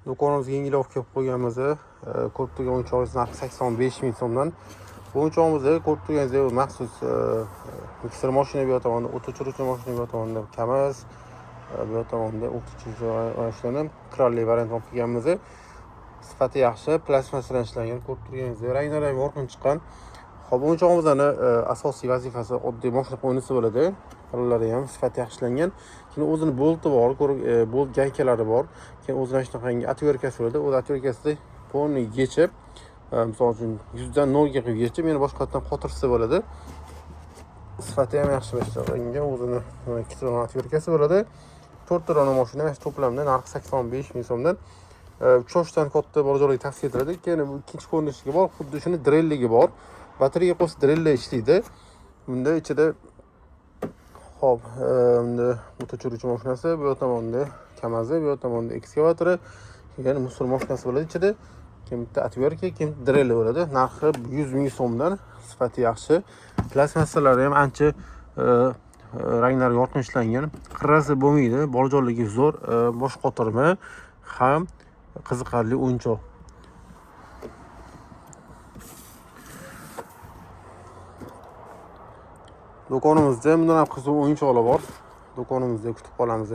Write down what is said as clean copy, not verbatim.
Do'konimizga yengil olib kelib qo'yganmiz. Ko'rib turgan o'yinchog'ingiz narxi 85 ming so'mdan. Bu o'yinchog'imizni ko'rib turganingizdek maxsus mikser mashina bu yoq tomonda, o't o'chiruvchi mashina bu yoq tomonda KAMAZ, bu yoq tomonda o't o'chiruvchi mashinani kralli variant olib kelganmiz. Sifati yaxshi, plastmassadan ishlangan, ko'rib turganingizdek ranglari ham yorqin chiqqan. Xo'p, o'yinchog'imizni asosiy vazifasi oddiy mashina qo'ynisi bo'ladi. Qo'llari ham sifati yaxshi ishlangan. Keyin o'zini bolti bor, bolt gaykalari bor. Keyin o'zini shunaqangi отверткasi bo'ladi. O'zi отверткасida полный yechib, misol uchun 100 dan 0 ga qilib yechib, yana boshqatdan qotirsa bo'ladi. Sifati ham yaxshi ishlangan, o'zini ikkita dona отверткasi bo'ladi. To'rtta dona mashina mana shu to'plamda narxi 85 ming so'mdan. 3 yoshdan katta bolajonlarga tavsiya etiladi. Keyin bu ikkinchi ko'rinishiga bor, xuddi shuni drelligi bor. Batareya qo'shsa drelli ishlaydi. Bunda ichida hop, bunda o't o'chiruvchi mashinasi, bu yoq tomonda KAMAZi, bu yoq tomonda ekskavatori, keyin мусор mashinasi bo'ladi ichida. Keyin bitta отвертка, keyin drelli bo'ladi. Narxi 100 ming so'mdan, sifati yaxshi. Plastmassalari ham ancha ranglari yorqin ishlangan. Qirrasi bo'lmaydi, bolajonlarga zo'r, bosh qotirma ham qiziqarli o'yinchoq. Do'konimizda bundan ham qiziq o'yinchoqlar bor. Do'konimizda kutib qolamiz.